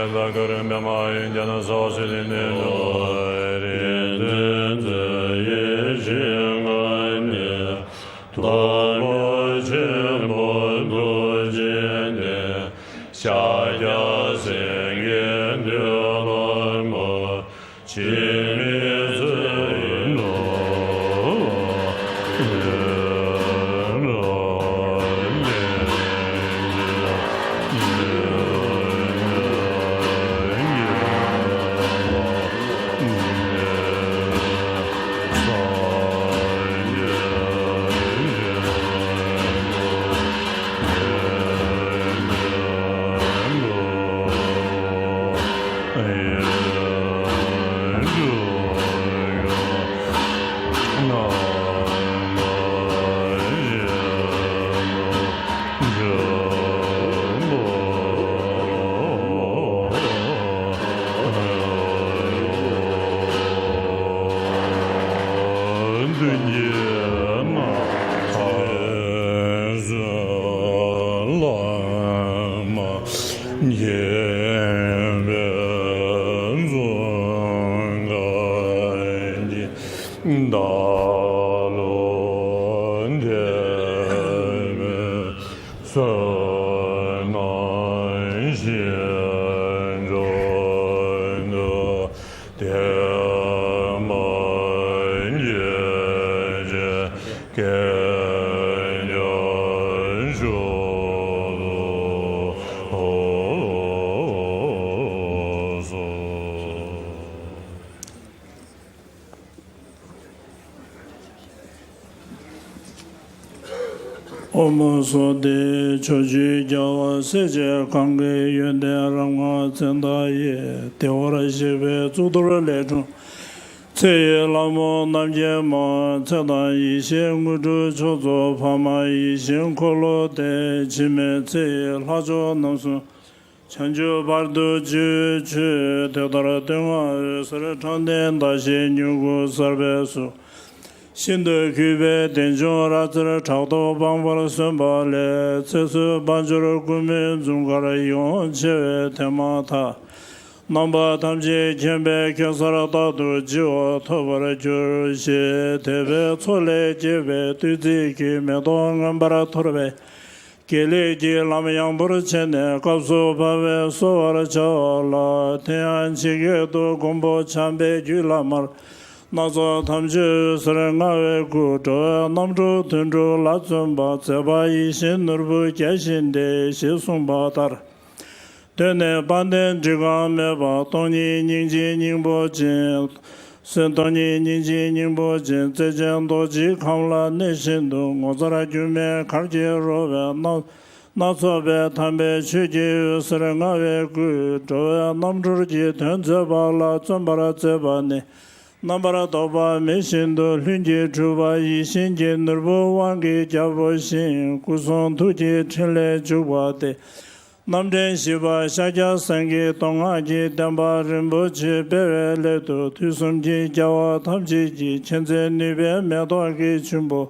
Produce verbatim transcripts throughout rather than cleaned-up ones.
ད་ཀ་རུ་པདྨ་ཨིན་ཅ་ན་སྭ་བྷཱ་སིདྡྷི་ནི་ནོ། རིག་འཛིན་རྩེ་ཡི་ཞིང་ཁམས་ནས། སྟོན་པ་ཆེན་པོ་ཐུགས་རྗེ་ནས། ཤཱཀྱ་སེང་གེ་འདུལ་བ་མ། འཆི་མེད་ཚེ་ཡི་ནོར། ཨོཾ་སྭ་སྟི། ཕྱོགས་བཅུའི་རྒྱལ་བ་སྲས་བཅས་གང་གི་ཡོན་ཏན་རབ་མངའ་མཚན་རྟགས་ཡིས། བདེ་བར་གཤེགས་པའི་གཙུག་ཏོར་ལས་འཁྲུངས། ཚེ་ཡི་ལྷ་མོ་རྣམ་བསྐྱེད་མ། ཚེ་དང་ཡེ་ཤེས་དངོས་གྲུབ་མཆོག་སྩོལ་འཕགས་མ་ཡིད་བཞིན་འཁོར་ལོ་སྟེ། འཆི་མེད་ཚེ་ཡི་ལྷ་མཆོག་རྣམ་གསུམ། བྱང་ཆུབ་བར་དུ་སྤྱོད་པའི་ཆོས། དེ་ལྟར་སྟོད་མངའ་འོད་ཟེར་འཕྲོ་ལྡན་ཟླ་ཞལ་མྱུ་གུ་གསར་པའི་གཟུགས། ཤིན་ཏུ་གུས་པས་བདེ་འབྱུང་རབ་གསལ་ཕྲག་དོག་སྤངས་པར་གསོལ་བ་ལས། ཚེ་བསོད་དཔལ་འབྱོར་ཀུན་སྨོན་འཛུམ་དཀར་ཡིད་འོང་ཆེ་བའི་དེ་མ་ཐག་རྣམ་པ་ཐམས་ཅད་མཁྱེན་པའི་གེ་སར་རྟག་ཏུ་བརྗིད་པ་ཐོབ་པར་གྱུར་ཅིག་དེ་འཕེལ་མཚོ་ལས་སྐྱེས་པའི་བདུད་རྩི་གི་མེ་ཏོག་མངོན་པར་འཐོར་བས། དགེ་ལེགས་ཀྱི་ལམ་ཡངས་པོར་ཕྱེ་ནས་སྐབས་སུ་བབ་པས་གསོལ་བར་བྱ་བ་ལ། དེ་ཡང་ཇི་སྐད་དུ་མགོན་པོ་བྱམས་པའི་རྒྱུད་ལ་མར། སྣ་ཚོགས་དམ་ཆོས་འོད་ཟེར་མངའ་བའི་སྐུ། འགྲོ་བའི་རྣམ་གྲོལ་དོན་གྲུབ་ལ་བརྩོན་པ། མཛད་པ་ཡིད་བཞིན་ནོར་བུ་རྒྱས་བཞིན་ཏེ། ཞེས་གསུངས་པ་ལྟར། གདོད་ནས་དཔལ་ལྡན་འགྲིག་གང་མེད་པ། སྟོང་ཉིད་སྙིང་རྗེའི་སྙིང་པོ་ཅན། སེམས་སྟོང་ཉིད་སྙིང་རྗེའི་སྙིང་པོ་ཅན། བརྩེ་ཅན་རྡོ་རྗེའི་ཁམས་ལ་གནས་བཞིན་དུ། ངོ་མཚར་སྒྱུ་མའི་གར་གྱིས་རོལ་བའི་སྣ། སྣ་ཚོགས་པའི་དམ་པའི་ཆོས་ཀྱི་འོད་ཟེར་མངའ་བའི་སྐུས། འགྲོ་བའི་རྣམ་གྲོལ་གྱི་དོན་མཛད་པ་ལ་བརྩོན་པར་མཛད་པ་ནི། རྣམ་པར་རྟོག་པ་མེད་བཞིན་དུ། ལྷུན་གྱིས་གྲུབ་པ་ཡིད་བཞིན་གྱི་ནོར་བུ་དབང་གིས་རྒྱལ་པོ་བཞིན། སྐུ་གསུང་ཐུགས་ཀྱི་ཕྲིན་ལས་འཇུག་པ་སྟེ། རྣམ་འདྲེན་བཞི་པ་ཤཱཀྱ་སེང་གེའི་མདོ་སྔགས་ཀྱི་བསྟན་པ་རིན་པོ་ཆེ་སྤེལ་བའི་སླད་དུ། དུས་གསུམ་གྱི་རྒྱལ་བ་ཐམས་ཅད་ཀྱི་མཁྱེན་བརྩེ་ནུས་པའི་མེ་ཏོག་གི་ཆུན་པོ།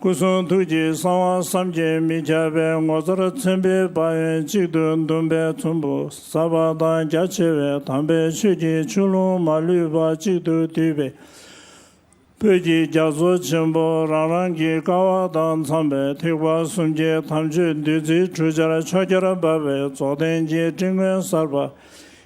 སྐུ་གསུང་ཐུགས་ཀྱི་གསང་བ་བསམ་གྱིས་མི་ཁྱབ་པའི་ངོ་མཚར་མཚན་དཔེའི་དཔལ་ཡོན་གཅིག་ཏུ་བཟླུམས་པའི་ཚོམ་བུ། ཟབ་པ་དང་རྒྱ་ཆེ་བའི་དམ་པའི་ཆོས་ཀྱི་ཆུ་ཀླུང་མ་ལུས་པ་གཅིག་ཏུ་བསྡུས་པའི། བོད་ཀྱི་རྒྱ་མཚོ་ཆེན་པོ་རང་རང་གི་ཀ་བ་དང་འཚམས་པའི་ཐེག་པ་གསུམ་གྱི་དམ་ཆོས་བདུད་རྩིའི་གྲུ་ཆར་ཕྱོགས་བཅུར་འབབ་པའི་རྫོགས་ལྡན་གྱི་སྤྲིན་མངོན་གསལ་བ།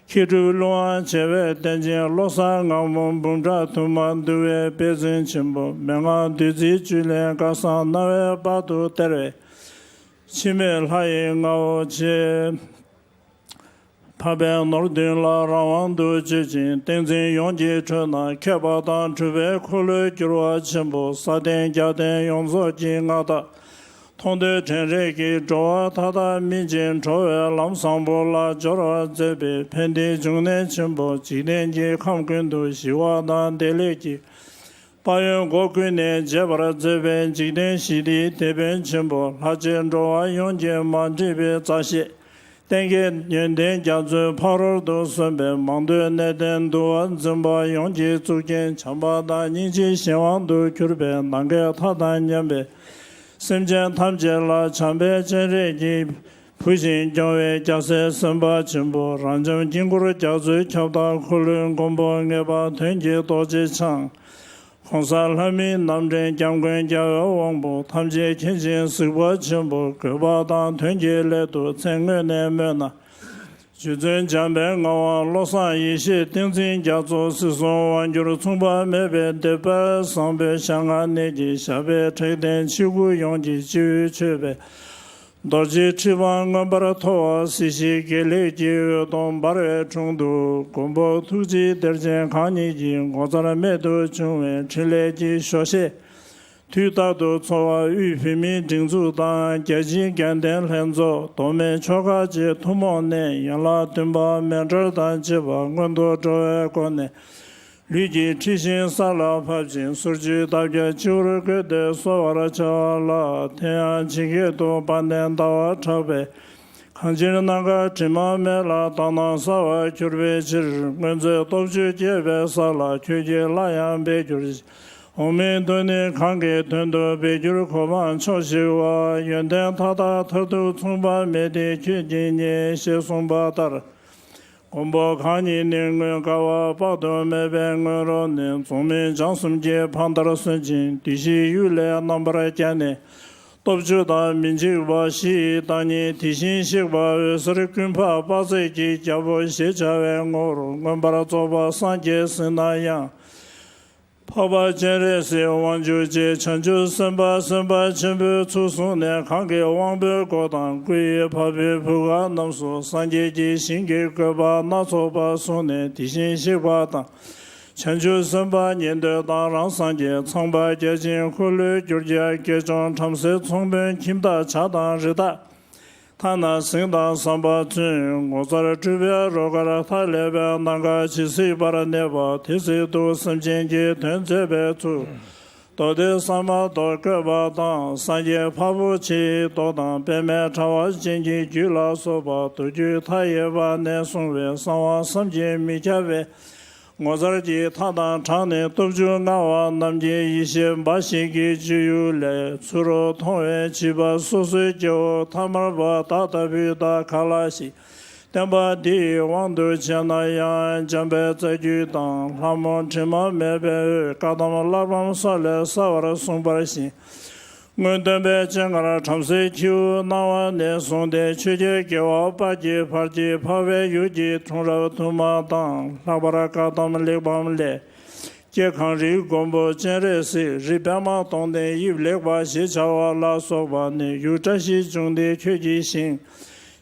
མཁས་གྲུབ་ཀླུ་དབང་བྱེ་བས་བསྟན་ཅིང་བློ་གསར་ངང་མོ་འབུམ་ཕྲག་དུ་མ་འདུ་བའི་དཔལ་བརྩོན་ཆེན་པོ། མན་ངག་བདུད་རྩིའི་བཅུད་ལེན་སྐལ་བཟང་རྣ་བའི་བར་དུ་སྟེར་བའི། འཆི་མེད་ལྷ་ཡི་རྔ་བོ་ཆེ། འཕགས་པའི་ནོར་བདུན་ལ་རང་དབང་དུ་སྤྱོད་ཅིང་། ཏིང་འཛིན་ཡོངས་ཀྱི་ཁྲོད་ན་མཁས་པ་དང་གྲུབ་པའི་འཁོར་ལོས་སྒྱུར་བ་ཆེན་པོ། ས་སྟེང་རྒྱལ་བསྟན་ཡོངས་རྫོགས་ཀྱི་མངའ་བདག། མཐོང་ཐོས་དྲན་རེག་གིས་འགྲོ་བ་མཐའ་དག་སྨིན་ཅིང་། འགྲོ་བའི་ལམ་བཟང་པོ་ལ་སྦྱོར་བར་མཛད་པའི་ཕན་བདེའི་འབྱུང་གནས་ཆེན་པོ། འཇིག་རྟེན་གྱི་ཁམས་ཀུན་ཏུ་ཞི་བ་དང་བདེ་ལེགས་ཀྱི་དཔལ་ཡོན་སྒོ་ཀུན་ནས་འབྱེད་པར་མཛད་པའི་འཇིག་རྟེན་ཞི་བདེའི་དེད་དཔོན་ཆེན་པོ། ལྷ་བཅས་འགྲོ་བ་ཡོངས་ཀྱི་མ་འདྲིས་པའི་རྩ་ཤེས། གཏན་གྱི་ཡོན་ཏན་རྒྱ་མཚོའི་ཕ་རོལ་ཏུ་སོན་པའི། མང་ཐོས་གནས་བརྟན་འདུལ་བ་འཛིན་པ་ཡོངས་ཀྱི་གཙུག་རྒྱན། བྱམས་པ་དང་སྙིང་རྗེའི་གཞན་དབང་དུ་གྱུར་པའི། ནམ་མཁའི་མཐའ་དང་མཉམ་པའི་སེམས་ཅན་ཐམས་ཅད་ལ་བྱམས་པའི་སྤྱན་རས་ཀྱིས་ བུ་བཞིན་སྐྱོང་བའི་རྒྱལ་སྲས་སེམས་དཔའ་ཆེན་པོ། རབ་འབྱམས་དཀྱིལ་འཁོར་རྒྱ་མཚོའི་ཁྱབ་བདག། འཁོར་ལོའི་མགོན་པོ་ངེས་པར་དོན་གྱི་རྡོ་རྗེ་འཆང་། གོང་ས་ལྷ་མིའི་རྣམ་འདྲེན་སྐྱབས་མགོན་རྒྱལ་བའི་དབང་པོ། ཐམས་ཅད་མཁྱེན་ཅིང་གཟིགས་པ་ཆེན་པོ། དགོས་པ་དང་དོན་གྱི་སླད་དུ་མཚན་དངོས་ནས་སྨོས་ན། རྗེ་བཙུན་འཇམ་དཔལ་ངག་དབང་བློ་བཟང་ཡེ་ཤེས་ཏིང་འཛིན་རྒྱ་མཚོ། སྲིད་གསུམ་དབང་སྒྱུར་མཚུངས་པ་མེད་པའི་སྡེ་དཔལ་བཟང་པོའི་ཞལ་སྔ་ནས་ཀྱི་ཞབས་པད་ཕྲེང་ལྡན་ཆོས་སྐུ་ཡོངས་ཀྱི་སྤྱི་བོའི་མཆོད་པས། རྡོ་རྗེ་ཁྲི་འཕང་མངོན་པར་མཐོ་བ། སྲིད་ཞིའི་དགེ་ལེགས་ཀྱི་འོད་སྟོང་འབར་བའི་དྲུང་དུ། མགོན་པོ་ཐུགས་རྗེའི་གཏེར་ཆེན་གང་ཉིད་ཀྱི་ངོ་མཚར་རྨད་དུ་བྱུང་བའི་ཕྲིན་ལས་ཀྱི་ཞོ་ཤས། དུས་རྟག་ཏུ་འཚོ་བ་དབུས་བོད་མིའི་སྒྲིག་འཛུགས་དང་། རྒྱལ་སྤྱིའི་དགའ་ལྡན་ལྷན་ཚོགས། མདོ་སྨད་ཆོལ་ཁ་བཅས་ཐུན་མོང་ནས་ཡན་ལག་བདུན་པ་མཎྜལ་དང་བཅས་པ་སྔོན་དུ་འགྲོ་བའི་སྒོ་ནས། ལུས་ཀྱི་འཁྲི་ཤིང་ས་ལ་ཕབ་ཅིང་། གསོལ་ཇ་བཏབ་ཀྱང་སྤྱི་བོར་བཀོད་དེ་གསོལ་བར་བྱ་བ་ལ། དེ་ཡང་ཇི་སྐད་དུ། དཔལ་ལྡན་ཟླ་བ་གྲགས་པས། གང་ཕྱིར་ནམ་མཁའ་དྲི་མ་མེད་ལ། དག་སྣང་གསལ་བར་གྱུར་པའི་ཕྱིར། སྔོན་ཚེ་སྟོབས་བཅུ་སྐྱེས་པའི་ས་ལ། ཁྱོད་ཀྱིས་སླར་ཡང་འབད་གྱུར་ཅིག། འོག་མིན་དུ་ནི་གང་གི་དོན་དུ། འབད་གྱུར་གོ་འཕང་མཆོག་གཞིག་པ། ཡོན་ཏན་མཐའ་དག་མཐར་ཐུག་མཚུངས་པ་མེད་དེ། ཁྱོད་ཀྱིས་རྙེད། ཞེས་གསུངས་པ་ལྟར། མགོན་པོ་གང་ཉིད་ནི་མངོན་དགའ་བ་དཔག་ཏུ་མེད་པའི་སྔོན་རོལ་ནས། རྫོགས་སྨིན་སྦྱངས་གསུམ་གྱི་ཕ་མཐར་སོན་ཅིང་། བདུད་བཞིའི་གཡུལ་ལས་རྣམ་པར་རྒྱལ་ནས། སྟོབས་བཅུ་དང་མི་འཇིགས་པ་བཞི་ཡི་བདག་ཉིད། དེ་བཞིན་གཤེགས་པ་འོད་ཟེར་ཀུན་འཕགས་དཔག་ཚད་ཀྱི་རྒྱལ་པོ་ཞེས་བྱ་བའི་ངོ་བོར་མངོན་པར་རྫོགས་པ་སངས་རྒྱས་ཟིན་ན་ཡང་། འཕགས་པ་སྤྱན་རས་གཟིགས་དབང་ཕྱུག་རྗེ་བྱང་ཆུབ་སེམས་དཔའ་སེམས་དཔའ་ཆེན་པོའི་ཚུལ་བཟུང་ནས། གང་གི་དབང་པོའི་སྒོ་དང་སྐུ་ཡི་བ་སྤུའི་བུ་ག་རྣམས་སུ་སངས་རྒྱས་ཀྱི་ཞིང་གི་བཀོད་པ་སྣ་ཚོགས་པ་བཟུང་ནས། དེ་བཞིན་གཤེགས་པ་དང་། བྱང་ཆུབ་སེམས་དཔའ་ཉན་ཐོས་དང་རང་སངས་རྒྱས། ཚངས་པ་བརྒྱ་བྱིན་འཁོར་ལོས་སྒྱུར་བྱ་དགེ་སྦྱོང་བྲམ་ཟེ་ཚོང་དཔོན་ཁྱིམ་བདག་བྱ་དང་རི་དྭགས། ཐ་ན་ཟིང་དང་ཟམ་པ་ཚུན། ངོ་མཚར་སྤྲུལ་པའི་རོལ་གར་མཐའ་ཀླས་པའི། ནམ་མཁའ་ཇི་སྲིད་བར་གནས་པ། དེ་སྲིད་དུ་སེམས་ཅན་གྱི་དོན་མཛད་པའི་ཚུལ། མདོ་སྡེ་ཟ་མ་ཏོག་བཀོད་པ་དང་། སངས་རྒྱས་འཕགས་པོ་ཆེའི་མདོ་དང་། པདྨའི་དྲ་བ་ཅན་གྱི་རྒྱུད་ལ་སོགས་པ། མདོ་རྒྱུད་མཐའ་ཡས་པ་ནས་གསུངས་པའི་གསང་བ་བསམ་གྱིས་མི་ཁྱབ་པའི་ངོ་མཚར་གྱི་མཐའ་དང་བྲལ་ནས། སྟོབས་བཅུ་མངའ་བ་རྣམས་ཀྱི་ཡེ་ཤེས་འབའ་ཞིག་གི་སྤྱོད་ཡུལ་ལས། ཚུ་རོལ་མཐོང་བས་བྱིས་པ་སོ་སོའི་སྐྱེ་བོ་ཐ་མལ་པ་བདག་ལྟ་བུའི་བདག་ག་ལ་ཞིག་བསྟན་པ་འདི་ཡི་དབང་དུ་བྱས་ན་ཡང་། འཇམ་དཔལ་རྩ་རྒྱུད་དང་ལྷ་མོ་དྲི་མ་མེད་པའི་འོད། བཀའ་གདམས་གླེགས་བམ་སོགས་ལས་གསལ་བར་གསུངས་པ་བཞིན། སྔོན་སྟོན་པའི་སྤྱན་སྔར་བྲམ་ཟེའི་ཁྱེའུ་སྣང་བ་ནས་བཟུང་སྟེ། ཆོས་རྒྱལ་རྒྱལ་བ་དཔལ་གྱི་བར་གྱི་འཕགས་པའི་ཡུལ་གྱི་གྲོང་རབ་དུ་མ་དང་། ལྷག་པར་བཀའ་གདམས་གླེགས་བམ་ལས། སྐྱེ་གངས་རིའི་མགོན་པོ་སྤྱན་རས་གཟིགས། རི་པདྨ་སྟོང་ལྡན་དབྱིབས་ལེགས་པ་ཞེས་བྱ་བ་ལ་སོགས་པ་ནས། ཡུལ་བཀྲ་ཤིས་འབྱུང་ལྡན་ཁྱོད་ཀྱི་ཞིང་།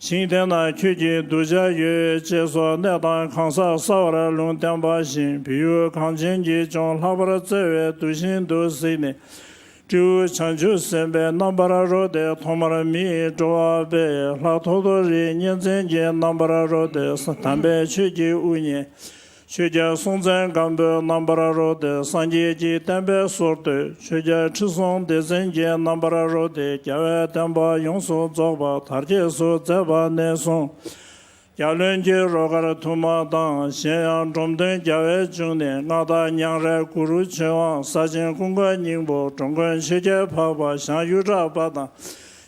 ཞིང་དེ་ན་ཁྱོད་ཀྱི་གདུལ་བྱ་ཡོད། ཅེས་སོགས་གནས་དང་གང་ཟག་གསལ་བར་ལུང་བསྟན་པ་བཞིན། བོད་ཡུལ་གངས་ཅན་གྱི་ལྗོངས་ལྷག་པར་བརྩེ་བའི་གདུལ་ཞིང་དུ་གཟིགས་ནས། སྤྲེའུ་བྱང་ཆུབ་སེམས་དཔའི་རྣམ་པར་རོལ་ཏེ། ཐོག་མར་མི་ཡི་འགྲོ་བ་པས། ལྷ་ཐོ་ཐོ་རིའི་གཉན་བཙན་གྱི་རྣམ་པར་རོལ་ཏེ། དམ་པའི་ཆོས་ཀྱི་དབུ་བརྙེས། ཆོས་རྒྱལ་སྲོང་བཙན་སྒམ་པོའི་རྣམ་པར་རོལ་ཏེ། སངས་རྒྱས་ཀྱི་བསྟན་པའི་སྲོལ་གཏོད། ཆོས་རྒྱལ་ཁྲི་སྲོང་ལྡེ་བཙན་གྱི་རྣམ་པར་རོལ་ཏེ། རྒྱལ་བའི་བསྟན་པ་ཡོངས་སུ་རྫོགས་པ་དར་རྒྱས་སུ་མཛད་པ་ནས་བཟུང་། རྒྱལ་བློན་གྱི་རོལ་གར་དུ་མ་དང་། གཞན་ཡང་འབྲོམ་སྟོན་རྒྱལ་བའི་འབྱུང་གནས། མངའ་བདག་མྱང་རས་གུ་རུ་ཆོས་དབང་། ས་ཆེན་ཀུན་དགའ་སྙིང་པོ། འགྲོ་མགོན་ཆོས་རྒྱལ་འཕགས་པ། ཞང་གཡུ་བྲག་པ་དང་།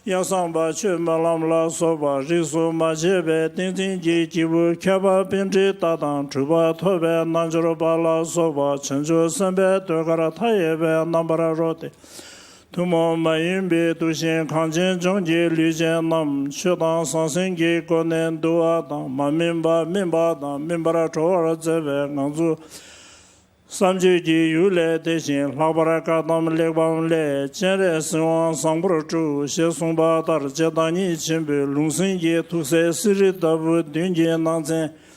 གཡའ་བཟང་པ་ཆོས་སྨོན་ལམ་ལ་སོགས་པ། རིས་སུ་མ་ཆད་པའི་བསྟན་འཛིན་གྱི་སྐྱེས་བུ་མཁས་པ་པཎྜི་ཏ་དང་། གྲུབ་པ་ཐོབ་པའི་རྣལ་འབྱོར་པ་ལ་སོགས་པ། བྱང་ཆུབ་སེམས་དཔའི་ཟློས་གར་མཐའ་ཡས་པའི་རྣམ་པར་རོལ་ཏེ། ཐུན་མོང་མ་ཡིན་པའི་གདུལ་ཞིང་གངས་ཅན་ལྗོངས་ཀྱི་ལུས་ཅན་རྣམས། ཆོས་དང་ཟང་ཟིང་གི་སྒོ་ནས་འདུལ་བ་དང་། མ་སྨིན་པ་སྨིན་པ་དང་སྨིན་པར་གྲོལ་བར་མཛད་པའི་ངང་ཚུལ། བསམ་བརྗོད་ཀྱི་ཡུལ་ལས་འདས་ཤིང་། ལྷག་པར་བཀའ་གདམས་གླེགས་བམ་ལས། སྤྱན་རས་གཟིགས་དབང་བཟང་པོར་སྤྲུལ། ཞེས་གསུངས་པ་ལྟར། རྗེ་བདག་ཉིད་ཆེན་པོའི་ལུང་ཟིན་གྱི་ཐུགས་སྲས་སི་རི་ལྟ་བུ་བདུན་གྱི་ནང་ཚན།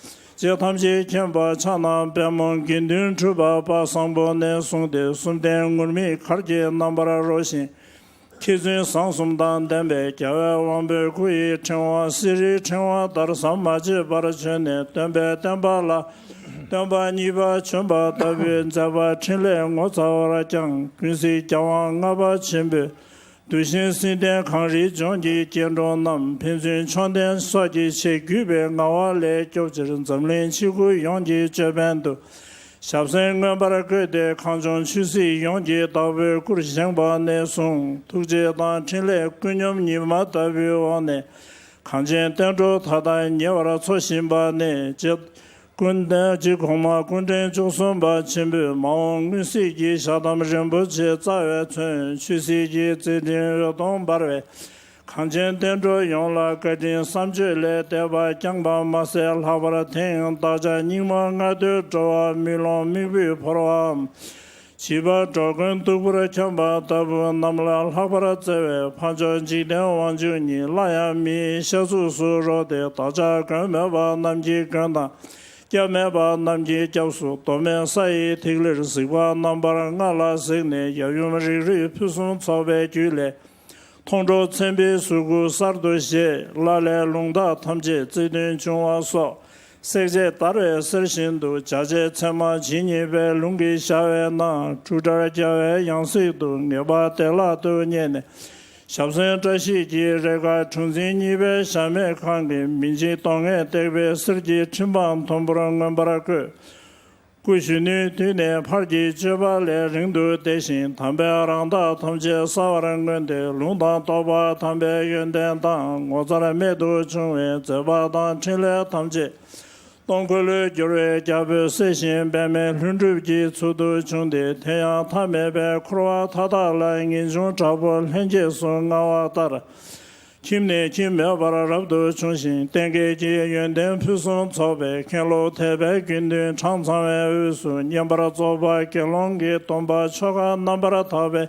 རྗེ་ཐམས་ཅད་མཁྱེན་པ་ཕྱག་ན་པདྨོ་དགེ་འདུན་གྲུབ་པ་དཔལ་བཟང་པོ་ནས་བཟུང་སྟེ། གསུམ་ལྡན་ངུར་སྨྲིག་གར་གྱི་རྣམ་པར་རོལ་ཞིང་། མཁས་བཙུན་བཟང་གསུམ་དང་ལྡན་པའི་རྒྱལ་བའི་དབང་པོའི་སྐུ་ཡི་ཕྲེང་བ་སེ་རའི་ཕྲེང་བ་ལྟར་ཟམ་མ་ཆད་པར་བྱོན་ནས། སྟོན་པའི་བསྟན་པ་ལ་སྟོན་པ་གཉིས་པ་བྱོན་པ་ལྟ་བུའི་མཛད་པ་འཕྲིན་ལས་ངོ་མཚར་བར་བསྐྱངས། ཀུན་གཟིགས་རྒྱལ་དབང་ལྔ་པ་ཆེན་པོས། གདུལ་ཞིང་བསིལ་ལྡན་གངས་རིའི་ལྗོངས་ཀྱི་སྐྱེ་འགྲོ་རྣམས། ཕན་ཚུན་མཆོག་ལྡན་སོགས་ཀྱི་ཆེད་གུས་པའི་ངལ་བ་ལས་སྐྱོབ་ཕྱིར། འཛམ་གླིང་ཆོས་སྐུ་ཡོངས་ཀྱི་ཅོད་པན་དུ། ཞབས་སེན་མངོན་པར་བཀོད་དེ། གངས་ལྗོངས་ཆོས་སྲིད་ཡོངས་ཀྱི་བདག་པོའི་སྐུར་བཞེངས་པ་ནས་བཟུང་། ཐུགས་རྗེ་དང་འཕྲིན་ལས་ཀུན་སྙོམས་ཉི་མ་ལྟ་བུའི་འོག་ནས། གངས་ཅན་བསྟན་འགྲོ་མཐའ་དག་ཉེ་བར་འཚོ་བཞིན་པ་ནི། ཀུན་ལྡན་གྱི་གོང་མ་སྐུ་ཕྲེང་བཅུ་གསུམ་པ་ཆེན་པོས་མ་འོངས་མངོན་གཟིགས་ཀྱི་ཞལ་གདམས་རིན་པོ་ཆེ་རྩ་བའི་མཚོན། ཆོས་སྲིད་ཀྱི་རྩེ་སྤྲིན་འོད་སྟོང་འབར་བའི། གངས་ཅན་བསྟན་འགྲོ་ཡོངས་ལ་བཀའ་དྲིན་བསམ་བརྗོད་ལས་འདས་པ་བསྐྱངས་པ་མ་ཟད། ལྷག་པར་དེང་བདག་ཅག་རྙིང་མ་ལྔ་བདོའི་འགྲོ་བ་མེ་ལོང་མིག་དཔེར་བོར་བའམ། བྱིས་པ་འགྲོ་མགོན་སྟུག་པོར་འཁྱམས་པ་ལྟ་བུ་རྣམས་ལ་ལྷག་པར་བརྩེ་བའི་ཕ་མཆོག་འཇིག་རྟེན་དབང་ཕྱུག་ཉིད་སླར་ཡང་མི་ཡི་ཤ་གཟུགས་སུ་རོལ་ཏེ། བདག་ཅག་མགོན་མེད་པ་རྣམས་ཀྱི་མགོན་དང་། སྐྱབས་མེད་པ་རྣམས་ཀྱི་སྐྱབས་སུ། མདོ་སྨད་ས་ཡི་ཐིག་ལེར་གཟིགས་པ་རྣམ་པར་ལྔ་ལ་གཟིགས་ནས། ཡབ་ཡུམ་རིགས་རུས་ཕུན་སུམ་ཚོགས་པའི་རྒྱུད་ལས། མཐོང་གྲོལ་མཚན་དཔེའི་གཟུགས་སྐུ་གསར་དུ་བཞད། ལ་ལས་ལུང་དག་ཐམས་ཅད་རྩལ་འདོན་འབྱུང་བ་སོགས། བསྲེག་བཅད་བརྡར་བའི་གསེར་བཞིན་དུ། བྱ་བྱེད་ཚད་མ་ཇི་སྙེད་པའི་ལུང་གིས་བྱ་བའི་ནང་། འབྲུག་སྒྲ་རྒྱལ་བའི་ཡང་སྲིད་དུ། ངེས་པ་བདེ་བླག་ཏུ་རྙེད་ནས། ཞབས་སེན་བཀྲ་ཤིས་ཀྱི་རེ་ཁཱ་གྲུ་འཛིན་གཉིས་པའི་གཞལ་མེད་ཁང་གི་མི་འཇིགས་གདོང་ལྔས་བཏེགས་པའི་གསེར་གྱི་ཁྲི་འཕང་མཐོན་པོར་མངོན་པར་བཀོད། སྐུ་གཞོན་ནུའི་དུས་ནས་ཕར་གྱི་སྤྱོད་པ་ལས་རིང་དུ་བསྡད་ཅིང་། དམ་པའི་རང་རྟགས་ཐམས་ཅད་གསལ་བར་མངོན་ཏེ། ལུང་དང་རྟོགས་པ་དམ་པའི་ཡོན་ཏན་དང་། ངོ་མཚར་རྨད་དུ་བྱུང་བའི་མཛད་པ་དང་ཕྲིན་ལས་ཐམས་ཅད། སྟོང་འཁོར་ལོས་སྒྱུར་བའི་རྒྱལ་པོའི་སྲས་བཞིན་པདྨའི་ལྷུན་གྲུབ་ཀྱི་ཚུལ་དུ་བྱུང་སྟེ། དེ་ཡང་མཐའ་མེད་པའི་འཁོར་བ་མཐའ་དག་ལ་ངེས་འབྱུང་དྲག་པོ་ལྷན་སྐྱེས་སུ་མངའ་བ་ལྟར། ཁྱིམ་ནས་ཁྱིམ་མེད་པར་རབ་ཏུ་བྱུང་ཞིང་། གཏན་འཁེལ་གྱི་ཡོན་ཏན་ཕུན་སུམ་ཚོགས་པའི་མཁན་སློབ་དད་པའི་དགེ་འདུན་གྲངས་ཚང་བའི་དབུས་སུ། བསྙེན་པར་རྫོགས་པ་དགེ་སློང་གི་སྡོམ་པ་ཆོ་ག་རྣམ་པར་དག་པའི་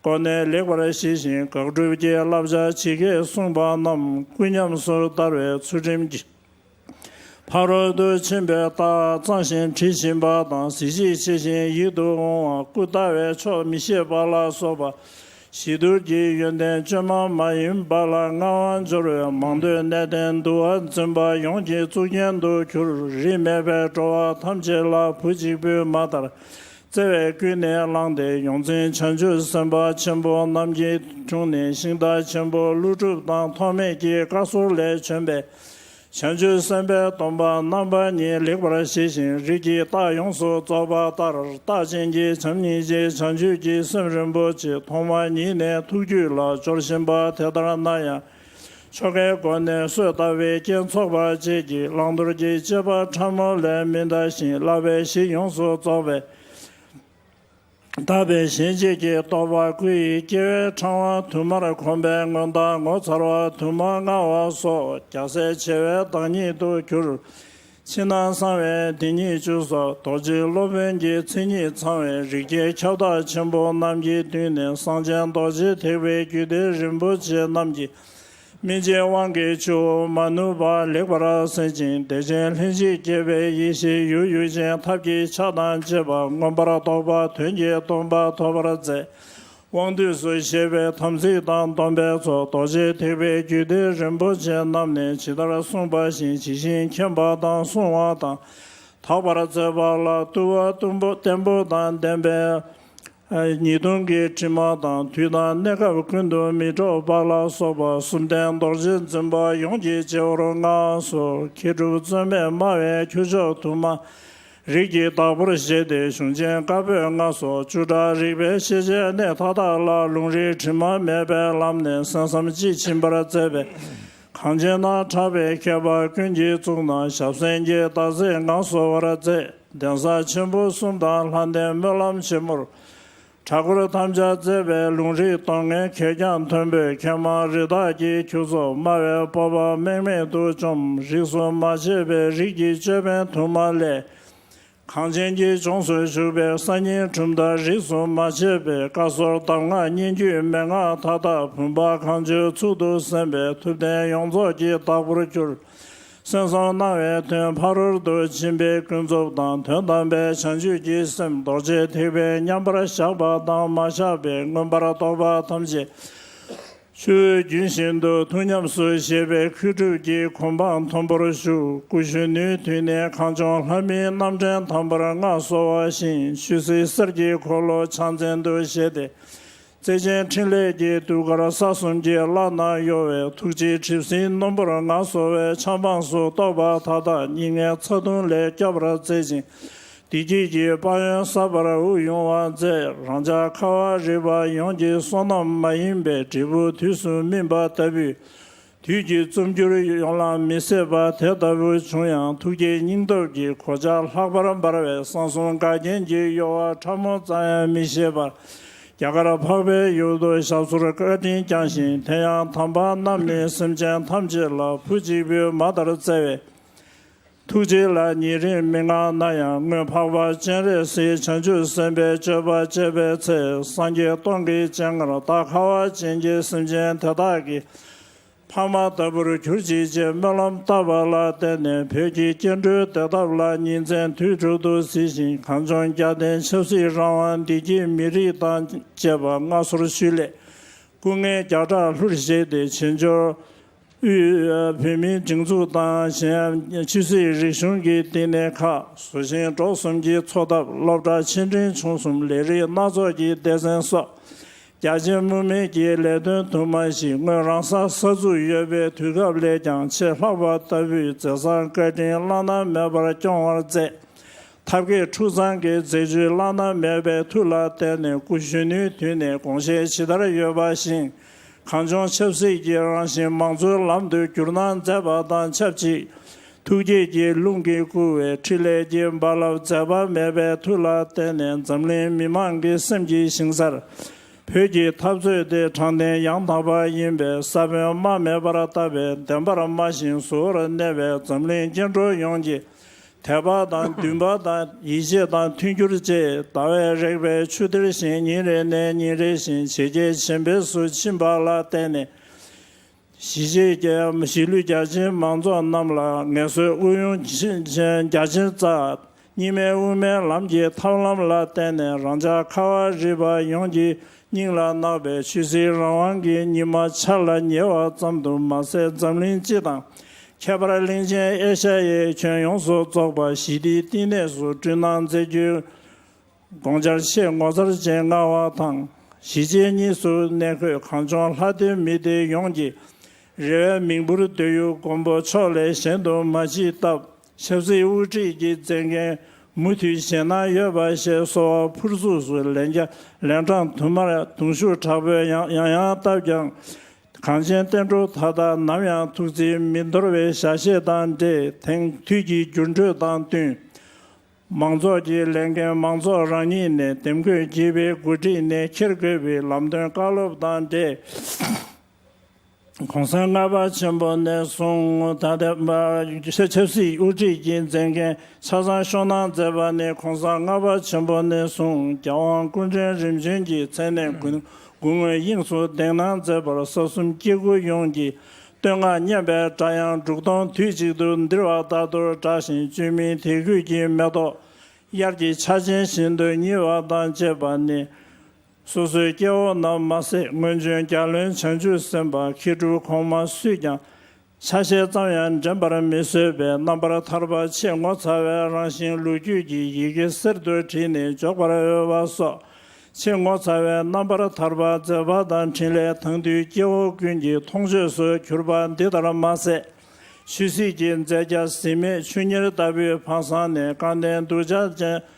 སྒོ་ནས་ལེགས་པར་ཞི་ཞིང་དགག་སྒྲུབ་ཀྱི་བསླབ་བྱ་ཇི་སྐད་གསུངས་པ་རྣམས་སྐུ་ཉམས་སུ་བསྟར་བའི་ཚུལ་ཁྲིམས་ཀྱི་ཕ་རོལ་ཏུ་ཕྱིན་པའི་རྟགས་གཙང་ཞིང་དྲི་ཞིམ་པ་དང་། གཟི་བརྗིད་ཆེ་ཞིང་ཡིད་དུ་འོང་བ། སྐུ་ལྟ་བས་ཆོག་མི་ཤེས་པ་ལ་སོགས་པ། ཞི་དུལ་གྱི་ཡོན་ཏན་བཅོས་མ་མ་ཡིན་པ་ལ་མངའ་དབང་འབྱོར་བའི་མང་ཐོས་གནས་བརྟན་འདུལ་བ་འཛིན་པ་ཡོངས་ཀྱི་གཙུག་རྒྱན་དུ་གྱུར། རིས་མེད་པའི་འགྲོ་བ་ཐམས་ཅད་ལ་བུ་གཅིག་པུས་མ་དར། བརྩེ་བས་ཀུན་ནས་བསླངས་ཏེ་ཡོངས་འཛིན་བྱང་ཆུབ་སེམས་དཔའ་ཆེན་པོ་རྣམས་ཀྱི་དྲུང་ནས་ཤིང་རྟ་ཆེན་པོ་ཀླུ་སྒྲུབ་དང་ཐོགས་མེད་ཀྱི་བཀའ་ཟུར་ལས་བྱོན་པའི་བྱང་ཆུབ་སེམས་དཔའི་སྡོམ་པ་རྣམ་པ་གཉིས་ལེགས་པར་ཞི་ཞིང་། རིགས་ཀྱི་རྟགས་ཡོངས་སུ་རྫོགས་པ་ལྟར། རྟག་ཅན་གྱི་བྱམས་སྙིང་རྗེ་བྱང་ཆུབ་ཀྱི་སེམས་རིན་པོ་ཆེ་ཐོག་མ་ཉིད་ནས་ཐུགས་རྒྱུད་ལ་སྦྱོར་བཞིན་པ་དེ་ལྟར་ན་ཡང་། ཆོ་གའི་སྒོ་ནས་གསོས་བཏབ་པའི་རྐྱེན་ཚོགས་པ་བཅས་ཀྱིས་བླང་དོར་གྱི་དཔྱད་པ་ཕྲ་མོ་ལས་མི་འདའ་ཞིང་། བསླབ་པའི་གཞི་ཡོངས་སུ་རྫོགས་པའི་དག་པའི་གཞན་གཅེས་ཀྱི་རྟོགས་པ་སྐུ་ཡི་སྐྱེ་བའི་ཕྲེང་བ་དུ་མར་གོམས་པའི་མངོན་རྟགས་ངོ་མཚར་བ་དུ་མ་མངའ་བ་སོགས་རྒྱལ་སྲས་བྱེ་བའི་བདག་ཉིད་དུ་གྱུར། ཕྱི་ནང་གསང་བའི་སྡེ་སྙིང་བཅུ་སོགས་རྡོ་རྗེ་སློབ་དཔོན་གྱི་མཚན་ཉིད་ཚང་བའི་རིགས་ཀྱི་ཁྱབ་བདག་ཆེན་པོ་རྣམས་ཀྱི་མདུན་ནས་གསང་ཆེན་རྡོ་རྗེ་ཐེག་པའི་རྒྱུད་སྡེ་རིན་པོ་ཆེ་རྣམས་ཀྱི་སྨིན་བྱེད་དབང་གི་ཆུ་བོ་མ་ནུབ་པ་ལེགས་པར་གསན་ཅིང་། བདེ་ཆེན་ལྷན་ཅིག་སྐྱེས་པའི་ཡེ་ཤེས་ཡུལ་ཡུལ་ཅན་ཐབས་ཀྱི་ཆ་དང་བཅས་པ་མངོན་པར་རྟོགས་པ་དོན་གྱི་སྟོང་པ་ཐོབ་པར་མཛད། དབང་དུས་སུ་བཞེས་པའི་དམ་ཚིག་དང་སྡོམ་པའི་ཚོགས་རྡོ་རྗེ་ཐེག་པའི་རྒྱུད་སྡེ་རིན་པོ་ཆེ་རྣམས་ནས་ཇི་ལྟར་གསུངས་པ་བཞིན་ཇི་བཞིན་མཁྱེན་པ་དང་བསྲུང་བ་དང་། དག་པར་མཛད་པ་ལ་བཏུད་པ་བརྟན་པོ་དང་ལྡན་པའི་ཉེས་ལྟུང་གི་དྲི་མ་དང་། དུས་དང་གནས་སྐབས་ཀུན་ཏུ་མི་འཕྲོགས་པ་ལ་སོགས་པ་གསུམ་ལྡན་རྡོ་རྗེ་འཛིན་པ་ཡོངས་ཀྱི་སྤྱི་བོར་མངའ་སོགས་མཁས་གྲུབ་རྩོད་མེད་སྨྲ་བའི་ཁྱུ་མཆོག་དུ་མ་རིགས་ཀྱི་བདག་པོར་བཞེས་ཏེ། གཞུང་ཆེན་བཀའ་པོད་ལྔ་སོགས་བཅུ་ཕྲག་རིག་པའི་ཤེས་བྱའི་གནས་མཐའ་དག་ལ་ལུང་རིགས་དྲི་མ་མེད་པའི་ལམ་ནས་གསན་བསམ་དཔྱིས་ཕྱིན་པར་མཛད་པས། གངས་ཅན་ན་གྲགས་པའི་མཁས་པ་ཀུན་གྱི་གཙུག་ན་ཞབས་སེན་གྱི་བདག་འཛིན་ངང་གསོ་བར་མཛད། གདན་ས་ཆེན་པོ་གསུམ་དང་ལྷ་ལྡན་སྨོན་ལམ་ཆེན་མོར། གྲྭ་སྐོར་དམ་བཅའ་མཛད་པའི་ལུང་རིགས་སྟོང་ངེས་གད་རྒྱངས་མཐོན་པོས་མཁས་མང་རི་དྭགས་ཀྱི་ཁྱུ་ཚོགས་སྨྲ་བའི་སྤོབས་པ་རྨེག་མེད་དུ་བཅོམ། རིས་སུ་མ་ཆད་པའི་རིགས་ཀྱི་ཅོད་པན་དུ་མ་ལས། གངས་ཅན་གྱི་ལྗོངས་སུ་བཞུགས་པའི་གསར་རྙིང་གྲུབ་མཐའ་རིས་སུ་མ་ཆད་པའི་བཀའ་ཟུར་གདམས་ངག་སྙན་བརྒྱུད་མན་ངག་མཐའ་དག་བུམ་པ་གང་བྱོའི་ཚུལ་དུ་གསན་པས་ཐུབ་བསྟན་ཡོངས་རྫོགས་ཀྱི་བདག་པོར་གྱུར། གསན་བསམ་གནང་བའི་དོན་ཕ་རོལ་ཏུ་ཕྱིན་པའི་ཀུན་རྫོབ་དང་དོན་དམ་པའི་བྱང་ཆུབ་ཀྱི་སེམས་རྡོ་རྗེ་ཐེག་པའི་མཉམ་པར་བཞག་པ་དང་མ་བཞག་པའི་མངོན་པར་རྟོགས་པ་ཐམས་ཅད་ཆུ་བོའི་རྒྱུན་བཞིན་དུ་ཐུགས་ཉམས་སུ་བཞེས་པའི་མཁས་གྲུབ་ཀྱི་གོ་འཕང་མཐོན་པོར་བཞུགས། སྐུ་གཞོན་ནུའི་དུས་ནས་གངས་ལྗོངས་ལྷ་མིའི་རྣམ་འདྲེན་དམ་པར་མངའ་གསོལ་བ་བཞིན་ཆོས་སྲིད་གསེར་གྱི་འཁོར་ལོ་ཕྱག་མཚན་དུ་བཞེས་ཏེ། བརྩེ་ཆེན་འཕྲིན་ལས་ཀྱི་ཟློས་གར་ས་གསུམ་གྱི་ལྷ་རྣམས་གཡོ་བའི་ཐུགས་རྗེའི་གྲིབ་བསིལ་རྣོན་པོར་མངའ་གསོལ་བའི་ཆབ་འབངས་སུ་གཏོགས་པ་མཐའ་དག་སྙིགས་ལྔའི་ཚ་གདུང་ལས་སྐྱོབ་པར་མཛད་ཅིང་། བདེ་སྐྱིད་ཀྱི་དཔལ་ཡོན་གསར་པར་དབུགས་དབྱུང་བར་མཛད། རང་ཅག་ཁ་བ་རི་པ་ཡོངས་ཀྱི་བསོད་ནམས་མ་ཡིན་པའི་འབྲས་བུ་དུས་སུ་སྨིན་པ་ལྟ་བུའི་ དུས་ཀྱི་རྩུབ་འགྱུར་ཡོང་ལ་མི་སྲིད་པ་དེ་ལྟ་བུ་བྱུང་ཡང་། ཐུགས་རྗེའི་སྙིང་སྟོབས་ཀྱིས་གོ་ཆ་ལྷག་པར་འབར་བའི་གསང་གསུམ་འགལ་རྐྱེན་གྱི་གཡོ་བ་ཕྲ་མོ་ཙམ་ཡང་མི་ཤེས་པར། རྒྱ་གར་འཕགས་པའི་ཡུལ་དུ་ཞབས་སོར་བཀའ་དྲིན་བསྐྱངས་ཤིང་། དེ་ཡང་དམ་པ་རྣམས་ནི་སེམས་ཅན་ཐམས་ཅད་ལ་བུ་གཅིག་པུའི་མ་ལྟར་བརྩེ་བས། ཐུགས་རྗེ་ལ་ཉེ་རིང་མི་མངའ་ན་ཡང་། སྔོན་འཕགས་པ་སྤྱན་རས་གཟིགས་བྱང་ཆུབ་སེམས་དཔའི་སྤྱོད་པ་སྤྱད་པའི་ཚེ། སངས་རྒྱས་སྟོང་གི་སྤྱན་སྔར་སྟག་ཁ་བ་ཅན་གྱི་སེམས་ཅན་དེ་དག་གི་ཕ་མ་ལྟ་བུར་གྱུར་ཅིག་ཅེས་སྨོན་ལམ་བཏབ་པ་ལ་བརྟེན་ནས། བོད་ཀྱི་སྐྱེ་འགྲོའི་བདེ་ཐབས་ལ་ཉིན་མཚན་དུས་དྲུག་ཏུ་གཟིགས་ཤིང་། གངས་ལྗོངས་རྒྱལ་བསྟན་ཆབ་སྲིད་རང་དབང་བདེ་སྐྱིད་མི་རིགས་དང་བཅས་པ་མངའ་གསོལ་ཞུས་སླད། སྐུ་ངལ་བརྒྱ་ཕྲག་ལྷུར་བཞེས་ཏེ། བྱེས་འབྱོར་དབུས་བོད་མིའི་སྒྲིག་འཛུགས་དང་། གཞན་ཆོས་སྲིད་རིག་གཞུང་གི་བསྟི་གནས་ཁག། བཟོ་ཞིང་འབྲོག་གསུམ་གྱི་འཚོ་ཐབས། སློབ་གྲྭ་ཆེ་འབྲིང་ཆུང་གསུམ། ལས་རིགས་སྣ་ཚོགས་ཀྱི་སྡེ་ཚན་སོགས། རྒྱ་ཆེན་མུ་མེད་ཀྱི་ལས་དོན་དུ་མ་ཞིག་སྔོན་རང་ས་གསར་འཛུགས་ཡོད་པའི་དུས་སྐབས་ལས་ཀྱང་ཆེས་ལྷག་པ་ལྟ་བུའི་མཛད་བཟང་བཀའ་དྲིན་བླ་ན་མེད་པར་སྐྱོང་བར་མཛད། ཐབས་མཁས་འཁྲུག་འཛིང་གི་མཛད་བཅུས་བླ་ན་མེད་པའི་མཐུ་ལ་བརྟེན་ནས། སྐུ་གཞོན་ནུའི་དུས་ནས་དགོངས་བཞེད་ཇི་ལྟར་ཡོད་པ་བཞིན། གངས་ལྗོངས་ཆབ་སྲིད་ཀྱི་རང་བཞིན་མང་གཙོའི་ལམ་དུ་བསྒྱུར་གནང་མཛད་པ་དང་ཆབས་ཅིག་ཐུགས་བསྐྱེད་ཀྱི་རླུང་གིས་བསྐུལ་བའི་འཕྲིན་ལས་ཀྱི་རྦ་རླབས་འཛད་པ་མེད་པའི་མཐུ་ལ་བརྟེན་ནས། འཛམ་གླིང་མི་མང་གི་སེམས་ཀྱི་ཞིང་སར་བོད་ཀྱི་འཐབ་རྩོད་དེ་དྲང་བདེན་ཡང་དག་པ་ཡིན་པའི་ས་བོན་རྨ་མེད་པར་བཏབ་པའི། བདེན་པར་སྨྲ་ཞིང་གཟུ་བོར་གནས་པའི་འཛམ་གླིང་སྐྱེ་འགྲོ་ཡོངས་ཀྱི་དད་པ་དང་འདུན་པ་དང་ཡིད་ཆེས་དང་མཐུན་འགྱུར་བཅས། ཟླ་བས་རེག་པའི་ཆུ་གཏེར་བཞིན་ཉིན་རེ་ནས་ཉིན་རེ་བཞིན་ཇེ་རྒྱས་ཇེ་འཕེལ་དུ་ཕྱིན་པ་ལ་བརྟེན་ནས། གཞིས་བྱེས་རྒྱ་གཞིས་ལུས་རྒྱ་ཆེའི་མང་ཚོགས་རྣམས་ལ་ངལ་གསོའི་ཨུ་ཡོན་ཆེན་རྒྱ་ཆེན་བསྩལ། གཉིས་སྨན་དབུ་མའི་ལམ་གྱི་ཐབས་ལམ་ལ་བརྟེན་ནས། རང་ཅག་ཁ་བ་རི་པ་ཡོངས་ཀྱི་སྙིང་ལ་བརྣག་པའི་ཆོས་སྲིད་རང་དབང་གི་ཉི་མ་འཆར་ལ་ཉེ་བ་ཙམ་དུ་མ་ཟད། འཛམ་གླིང་སྤྱི་དང་། ཁྱད་པར་གླིང་ཆེན་ཨེ་ཤ་ཡའི་ཁྱོན་ཡོངས་སུ་རྫོགས་པ་ཞི་བདེའི་བསྟི་གནས་སུ་བསྐྲུན་གནང་མཛད་རྒྱུའི་དགོངས་འཆར་ཆེས་ངོ་མཚར་ཅན་མངའ་བ་དང་། གཞིས་བྱེས་གཉིས་སུ་གནས་འཁོད་གངས་ལྗོངས་ལྷ་སྡེ་མི་སྡེ་ཡོངས་ཀྱི་རེ་བའི་མིག་འབུར་སྡོད་ཡུལ་མགོན་པོ་མཆོག་ལས་གཞན་དུ་མ་མཆིས་སྟབས། ཆབ་སྲིད་དབུ་ཁྲིད་ཀྱི་མཛད་འགན་མུ་མཐུད་བཞེས་གནང་ཡོད་པ་ཞེས་གསོལ་བ་ཕུར་ཚུགས་སུ་ལན་རྒྱ་ལན་གྲངས་དུ་མར་གདུང་ཤུགས་དྲག་པོས་ཡང་ཡང་ཡང་བཏབ་ཀྱང་། གངས་ཅན་བསྟན་འགྲོ་མཐའ་དག་ནམ་ཡང་ཐུགས་བརྩེ་མི་འདོར་བའི་ཞལ་བཞེས་དང་འབྲེལ། དེང་དུས་ཀྱི་འགྱུར་འགྲོས་དང་བསྟུན། མང་ཚོགས་ཀྱི་ལས་འགན་མང་ཚོགས་རང་ཉིད་ནས་འདེམས་བསྐོས་བགྱིས་པའི་འགོ་ཁྲིད་ནས་འཁྱེར་དགོས་པའི་ལམ་སྟོན་བཀའ་སློབ་དང་འབྲེལ། གོང་ས་ལྔ་པ་ཆེན་པོ་ནས་བཟུང་ད་ལྟ་ཆབ་སྲིད་དབུ་ཁྲིད་ཀྱི་མཛད་འགན་ཆ་ཚང་ཤོར་གནང་མཛད་པ་ནི། གོང་ས་ལྔ་པ་ཆེན་པོ་ནས་བཟུང་རྒྱལ་དབང་སྐུ་ཕྲེང་རིམ་བྱོན་གྱི་མཚན་གནས་དགུང་སྐུ་ངོས་དབྱིངས་སུ་གདེང་གནང་མཛད་པར་ས་གསུམ་སྐྱེ་དགུ་ཡོངས་ཀྱིས་བསྟོད་བསྔགས་སྙན་པའི་སྒྲ་དབྱངས་འབྲུག་སྟོང་དུས་གཅིག་ཏུ་ལྡིར་བ་ལྟར་དུ་བསྒྲགས་ཤིང་། བཅོས་མིན་དད་གུས་ཀྱི་མེ་ཏོག་དབྱར་གྱི་ཆར་ཆེན་བཞིན་དུ་བསྙིལ་བ་དང་བཅས་པ་ནི། སོ་སོའི་སྐྱེ་བོ་རྣམས་མ་ཟད། སྔོན་བྱོན་རྒྱལ་བློན་བྱང་ཆུབ་སེམས་དཔའ་མཁས་གྲུབ་གོང་མ་སུས་ཀྱང་ཆ་ཤས་ཙམ་ཡང་འགྲན་པར་མི་བཟོད་པའི་རྣམ་པར་ཐར་པ་ཆེས་ངོ་མཚར་བའི་རང་བཞིན་ལོ་རྒྱུས་ཀྱི་ཡི་གེ་གསེར་དུ་བྲིས་ནས་འཇོག་པར་འོས་པ་སོགས། ཆེས་ངོ་མཚར་བའི་རྣམ་པར་ཐར་པ་མཛད་པ་དང་འཕྲིན་ལས་དེང་དུས་སྐྱེ་བོ་ཀུན་གྱི་མཐོང་ཆོས་སུ་གྱུར་པ་འདི་ལྟར་མ་ཟད། ཆོས་སྲིད་ཀྱི་མཛད་རྒྱ་ཟིན་མེད་ཆུ་གཉེར་ལྟ་བུའི་ཕངས་སང་ནས་སྐལ་ལྡན་གདུལ་བྱ་ཅན།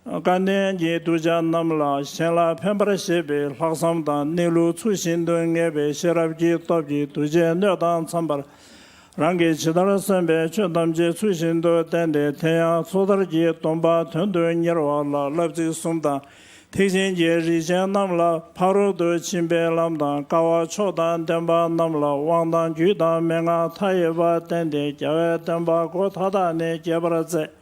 སྐལ་ལྡན་གྱི་གདུལ་བྱ་རྣམས་ལ་གཞན་ལ་ཕན་པར་བྱེད་པའི་ལྷག་བསམ་དང་། གནས་ལུགས་ཚུལ་བཞིན་དུ་ངེས་པའི་ཤེས་རབ་ཀྱི་སྟོབས་ཀྱིས། འདུ་བྱེད་སྣོད་དང་འཚམ་པར་རང་གིས་ཇི་ལྟར་བསམ་པའི་ཆོས་ཐམས་ཅད་ཚུལ་བཞིན་དུ་བསྟན་ཏེ། དེ་ཡང་སོ་ཐར་གྱི་སྡོམ་པ་དོན་དུ་གཉེར་བ་ལ་བསླབ་ཚིགས་གསུམ་དང་། ཐེག་ཆེན་གྱི་རིགས་ཅན་རྣམས་ལ་ཕ་རོལ་ཏུ་ཕྱིན་པའི་ལམ་དང་། དཀའ་བ་མཆོག་དང་ལྡན་པ་རྣམས་ལ་དབང་དང་རྒྱུད་དང་མན་ངག་མཐའ་ཡས་པ་བསྟན་ཏེ། རྒྱལ་བའི་བསྟན་པ་སྒོ་མཐའ་དག་ནས་རྒྱས་པར་མཛད།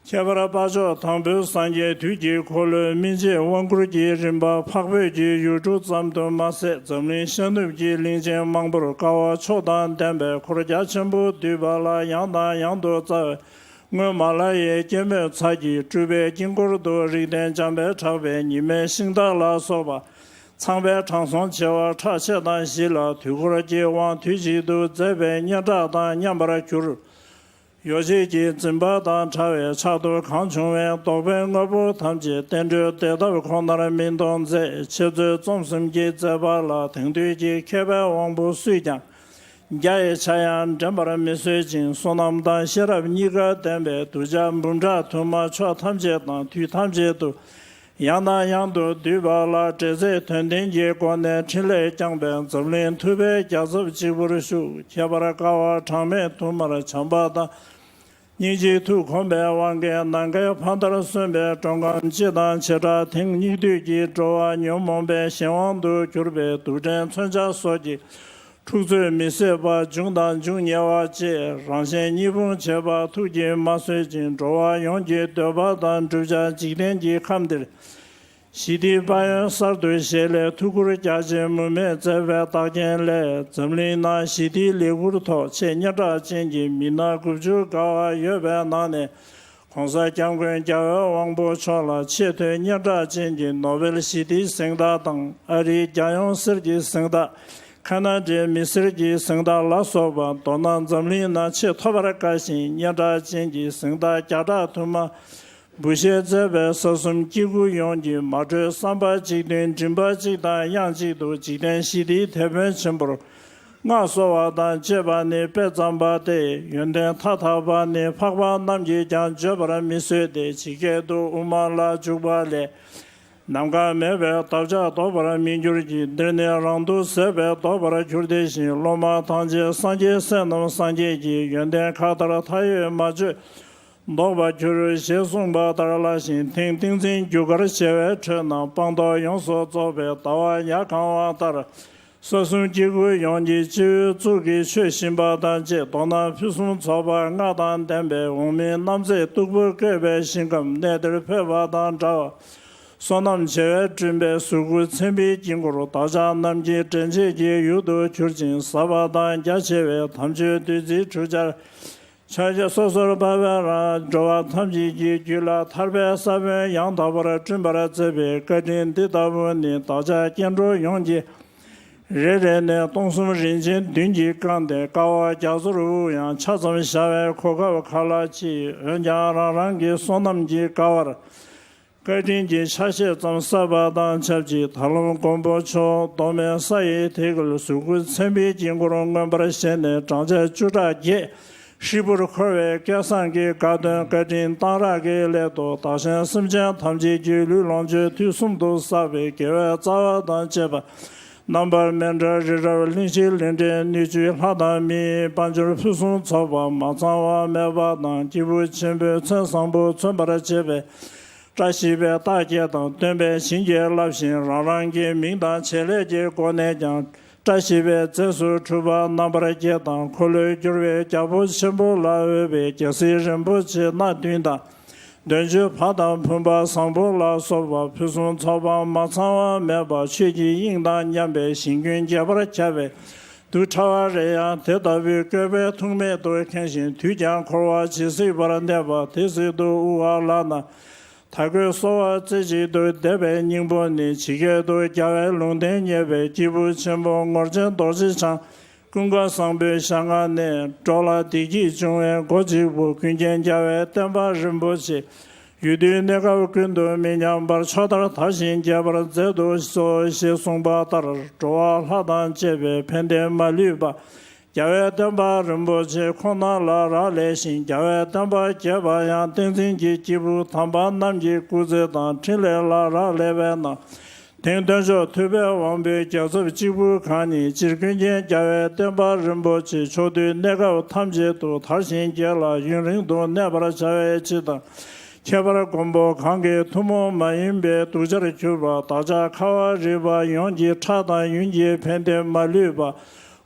ཁྱད་པར་དཔལ་མཆོག་དང་པོའི་སངས་རྒྱས་དུས་ཀྱི་འཁོར་ལོའི་སྨིན་བྱེད་དབང་བསྐུར་གྱི་རིམ་པ་འཕགས་བོད་ཀྱི་ཡུལ་གྲུ་ཙམ་དུ་མ་ཟད། འཛམ་གླིང་ཤར་ནུབ་ཀྱི་གླིང་ཆེན་མང་པོར་དཀའ་བ་མཆོག་དང་ལྡན་པའི་འཁོར་རྒྱ་ཆེན་པོ་བསྡུས་པ་ལ་ཡང་དང་ཡང་དུ་སྩལ་བའི་སྔོན་མ་ལ་ཡའི་སྐྱེད་མོས་ཚལ་གྱི་སྤྲུལ་པའི་དཀྱིལ་འཁོར་དུ། རིགས་ལྡན་འཇམ་དཔལ་གྲགས་པའི་ཉི་མའི་ཤིང་རྟ་ལ་སོགས་པ་ཚངས་པའི་དྲང་སྲོང་བྱེ་བ་ཕྲག་ཕྱེད་དང་བཞི་ལ་དུས་འཁོར་གྱི་དབང་དུས་གཅིག་ཏུ་མཛད་པའི་སྙན་གྲགས་དང་མཉམ་པར་གྱུར། ཡོ་བྱད་ཀྱི་འཛིན་པ་དང་བྲལ་བའི་ཕྱག་ཏུ་གང་བྱུང་བའི་རྡོག་པའི་དངོས་པོ་ཐམས་ཅད་བསྟན་འགྲོའི་བདེ་ཐབས་ཁོ་ནར་སྨིན་གཏོང་མཛད། འཆད་རྩོད་རྩོམ་གསུམ་གྱི་མཛད་པ་ལ་དེང་དུས་ཀྱི་མཁས་པའི་དབང་པོ་སུས་ཀྱང་རྒྱ་ཡི་ཆ་ཡང་འགྲན་པར་མི་བཟོད་ཅིང་། བསོད་ནམས་དང་ཤེས་རབ་གཉིས་ཀ་ལྡན་པའི་གདུལ་བྱ་འབུམ་ཕྲག་དུ་མ་ཕྱོགས་ཐམས་ཅད་དང་དུས་ཐམས་ཅད་དུ་ ཡང་དང་ཡང་དུ་བསྡུས་པ་ལ། འབྲེལ་ཚད་དོན་ལྡན་གྱི་སྒོ་ནས་ཕྲིན་ལས་བསྐྱངས་པས། འཛམ་གླིང་ཐུབ་པའི་རྒྱལ་ཚབ་གཅིག་པུར་བཞུགས། ཁྱད་པར་དཀའ་བ་གྲངས་མེད་དུ་མར་བྱམས་པ་དང་། སྙིང་རྗེའི་མཐུ་བསྒོམས་པའི་དབང་གིས། ནམ་མཁའི་ཕ་མཐར་སོན་པའི་འགྲོ་ཁམས་སྤྱི་དང་བྱེ་བྲག་དེང་སྙིགས་དུས་ཀྱི་འགྲོ་བ་ཉོན་མོངས་པའི་གཞན་དབང་དུ་གྱུར་པའི་དུག་ཕྲན་མཚོན་ཆ་སོགས་ཀྱི་འཁྲུག་རྩོད་མི་བཟོད་པ། འབྱུང་དང་འབྱུང་ཉེ་བ་བཅས་རང་གཞན་གཉིས་ཕུང་བྱེད་པ་ཐུགས་ཀྱིས་མ་བཟོད་ཅིང་། འགྲོ་བ་ཡོངས་ཀྱི་འདོད་པ་དང་བསྒྲུབ་བྱ་འཇིག་རྟེན་གྱི་ཁམས་འདིར་ཞི་བདེའི་དཔལ་ཡོན་གསར་དུ་བཞད་ལས། ཐུགས་ཁུར་རྒྱ་ཆེན་མུ་མེད་མཛད་པའི་བདག་རྐྱེན་ལས། འཛམ་གླིང་ནང་ཞི་བདེའི་ལེའུ་གུར་ཐོག་ཆེས་སྙན་གྲགས་ཅན་གྱི་མི་སྣ་དགུ་བཅུ་འགའ་ཡོད་པའི་ནང་ནས། ༸གོང་ས་༸སྐྱབས་མགོན་རྒྱལ་བའི་དབང་པོ་མཆོག་ལ་ཆེས་མཐོའི་སྙན་གྲགས་ཅན་གྱི་ནོ་བེལ་ཞི་བདེའི་གཟེངས་རྟགས་དང་། ཨ་རིའི་རྒྱལ་ཡོངས་གསེར་གྱི་གཟེངས་རྟགས། ཁ་ན་ཌའི་མི་སེར་གྱི་གཟེངས་རྟགས་ལ་སོགས་པ། མདོར་ན་འཛམ་གླིང་ན་ཆེས་ཐོབ་པར་དཀའ་ཞིང་སྙན་གྲགས་ཅན་གྱི་གཟེངས་རྟགས་བརྒྱ་ཕྲག་དུ་མ་འབུལ་བཞེས་མཛད་པའི་ས་གསུམ་སྐྱེ་དགུ་ཡོངས་ཀྱི་མ་གྲོས་བསམ་པ་གཅིག་མཐུན། མགྲིན་པ་གཅིག་དང་དབྱངས་གཅིག་ཏུ། འཇིག་རྟེན་ཞི་བདེའི་དེད་དཔོན་ཆེན་པོར་མངའ་གསོལ་བ་དང་བཅས་པ་ནི་དཔེ་ཙམ་པ་སྟེ། ཡོན་ཏན་མཐའ་དག་པ་ནི་འཕགས་པ་རྣམས་ཀྱིས་ཀྱང་བརྗོད་པར་མི་བཟོད་དེ། ཇི་སྐད་དུ། དབུ་མ་ལ་འཇུག་པ་ལས། ནམ་མཁའ་མེད་པའི་འདབ་ཆགས་ལྡོག་པར་མི་འགྱུར་གྱི། འདིར་ནི་རང་དུ་ཟད་པས་ལྡོག་པར་འགྱུར་ཏེ་བཞིན། སློབ་མ་ཐམས་ཅད་སངས་རྒྱས་སྲས་རྣམས་སངས་རྒྱས་ཀྱི། ཡོན་ཏན་མཁའ་ལྟར་མཐའ་ཡས་མ་བརྗོད་ལྡོག་པར་འགྱུར། ཞེས་གསུངས་པ་ལྟར་སླ་ཞིང་ཐེངས་ཏིང་འཛིན་རྒྱུ་སྐར་བྱེ་བའི་ཁྲོད་ན། སྤངས་རྟོགས་ཡོངས་སུ་རྫོགས་པའི་ཟླ་བ་ཡར་གང་བ་ལྟར། ས་གསུམ་སྐྱེ་དགུ་ཡོངས་ཀྱི་སྤྱི་བོའི་གཙུག་གི་ཆོས་བཞིན་པ་དང་བཅས། མདོར་ན་ཕུན་སུམ་ཚོགས་པ་ལྔ་དང་ལྡན་པའི་འོག་མིན་རྣམ་མཛེས་སྟུག་པོ་བཀོད་པའི་ཞིང་ཁམས་གནས་འདིར་ཕེབས་པ་དང་འདྲ་བ། བསོད་ནམས་བྱེ་བས་བསྐྲུན་པའི་གཟུགས་སྐུ་མཚན་དཔེའི་དཀྱིལ་འཁོར། བདག་ཅག་རྣམས་ཀྱི་འདྲེན་བྱེད་ཀྱི་ཡུལ་དུ་གྱུར་ཅིང་། ཟབ་པ་དང་རྒྱ་ཆེ་བའི་དམ་ཆོས་བདུད་རྩིའི་གྲུ་ཆར། ཕྱག་རྒྱ་སོ་སོར་འབབ་པའི་རང་། འགྲོ་བ་ཐམས་ཅད་ཀྱི་རྒྱུད་ལ་ཐར་པའི་ས་བོན་ཡང་དག་པར་བསྐྲུན་པར་མཛད་པའི་བཀའ་དྲིན་འདི་ལྟ་བུ་ནི། བདག་ཅག་སྐྱེ་འགྲོ་ཡོངས་ཀྱི་རེ་རེ་ནས་སྟོང་གསུམ་རིན་ཆེན་བདུན་གྱིས་བཀང་སྟེ། དཀའ་བ་རྒྱ་མཚོར་དབུགས་ཡང་ཆ་ཙམ་བཞག་པའི་གོ་སྐབས་ག་ལ་མཆིས། འོན་ཀྱང་རང་རང་གི་བསོད་ནམས་ཀྱི་དཀའ་བར། བཀའ་དྲིན་གྱི་ཆ་ཤས་ཙམ་བསགས་པ་དང་ཆབས་ཅིག། ད་ལམ་མགོན་པོ་མཆོག་མདོ་སྨད་ས་ཡི་དེ་གར་གཟུགས་སྐུ་མཚན་དཔེའི་དཀྱིལ་འཁོར་མངོན་པར་བཞེངས་ནས། བགྲང་བྱ་བཅུ་ཕྲག་བརྒྱད་ཧྲིལ་པོར་འཁོར་བའི་སྐལ་བཟང་གི་དགའ་སྟོན་བཀའ་དྲིན་གཏང་རག་གི་སླད་དུ། བདག་གཞན་སེམས་ཅན་ཐམས་ཅད་ཀྱི་ལུས་ལོངས་སྤྱོད་དུས་གསུམ་དུ་བསགས་པའི་དགེ་བའི་རྩ་བ་དང་བཅས་པ། རྣམ་པར་མེ་འདྲ་རི་རབ་གླིང་བཞི་ལས་འབྲས་སྣོད་བཅུད་ལྷ་དང་མིའི་དཔལ་འབྱོར་ཕུན་སུམ་ཚོགས་པ་མ་ཚང་བ་མེད་པ་དང་། སྐྱེས་བུ་ཆེན་པོའི་མཚན་བཟང་པོ་མཚོན་པར་བྱེད་པའི་བཀྲ་ཤིས་པའི་རྟགས་བརྒྱད་དང་། སྟོན་པས་བྱིན་གྱིས་བརླབས་ཤིང་རང་རང་གི་མིང་དང་བྱེད་ལས་ཀྱི་སྒོ་ནས་ཀྱང་བཀྲ་ཤིས་པའི་རྫས་སུ་གྲུབ་པ་རྣམ་པར་བརྒྱད་དང་། འཁོར་ལོས་སྒྱུར་བའི་རྒྱལ་པོ་ཆེན་པོ་ལ་འོས་པའི་རྒྱལ་སྲིད་རིན་པོ་ཆེ་སྣ་བདུན་དང་། འདོད་འཇོའི་བ་དང་བུམ་པ་བཟང་པོ་ལ་སོགས་པ་ཕུན་སུམ་ཚོགས་པ་མ་ཚང་བ་མེད་པ། ཆོས་ཀྱི་དབྱིངས་དང་མཉམ་པའི་ཞིང་ཀུན་རྒྱས་པར་ཁྱབ་པའི་དུག་ཕྲ་བ་རེ་ཡང་དེ་ལྟ་བུའི་བཀོད་པས་ཐུག་མེད་དུ་མཁྱེན་ཞིང་། དུས་ཀྱང་འཁོར་བ་ཇི་སྲིད་པར་གནས་པ་དེ་སྲིད་དུ་དབུལ་བ་ལག་ན་དར་གོས་གསོལ་བ་རྩེ་གཅིག་ཏུ་འདེབས་པའི་སྙིང་པོ་ནི། ཇི་སྐད་དུ་རྒྱལ་བའི་ལུང་བསྟན་བརྙེས་པའི་སྐྱེས་བུ་ཆེན་པོ་ངོར་ཆེན་རྡོ་རྗེ་འཆང་ཀུན་དགའ་བཟང་པོའི་ཞལ་སྔ་ནས། འགྲོ་ལ་བདེ་སྐྱིད་འབྱུང་བའི་སྒོ་གཅིག་པུ། ཀུན་མཁྱེན་རྒྱལ་བའི་བསྟན་པ་རིན་པོ་ཆེ། ཡུལ་དུས་གནས་སྐབས་ཀུན་ཏུ་མི་ཉམས་པར། ཕྱོགས་མཐར་དར་ཞིང་རྒྱས་པར་མཛད་དུ་གསོལ། ཞེས་གསུངས་པ་ལྟར། འགྲོ་བ་ལྷ་དང་བཅས་པའི་ཕན་བདེ་མ་ལུས་པ། རྒྱལ་བའི་བསྟན་པ་རིན་པོ་ཆེ་ཁོ་ན་ལ་རག་ལས་ཤིང་། རྒྱལ་བའི་བསྟན་པ་རྒྱས་པ་ཡང་བསྟན་འཛིན་གྱི་སྐྱེས་བུ་དམ་པ་རྣམས་ཀྱི་སྐུ་ཚེ་དང་འཕྲིན་ལས་ལ་རག་ལས་པས་ན། དེང་སྟོན་མཆོག་ཐུབ་པའི་དབང་པོའི་རྒྱལ་ཚབ་གཅིག་པུ་གང་ཉིད་སྤྱིར་ཀུན་མཁྱེན་རྒྱལ་བའི་བསྟན་པ་རིན་པོ་ཆེ་ཕྱོགས་དུས་གནས་སྐབས་ཐམས་ཅད་དུ་དར་ཞིང་རྒྱས་ལ་ཡུན་རིང་དུ་གནས་པར་བྱ་བའི་ཕྱིར་དང་། ཁྱད་པར་མགོན་པོ་གང་གི་ཐུན་མོང་མ་ཡིན་པའི་གདུལ་བྱར་གྱུར་པ་བདག་ཅག་ཁ་བ་རི་པ་ཡོངས་ཀྱི་ཁྲག་དང་ཡུན་གྱི་ཕན་བདེ་མ་ལུས་པ།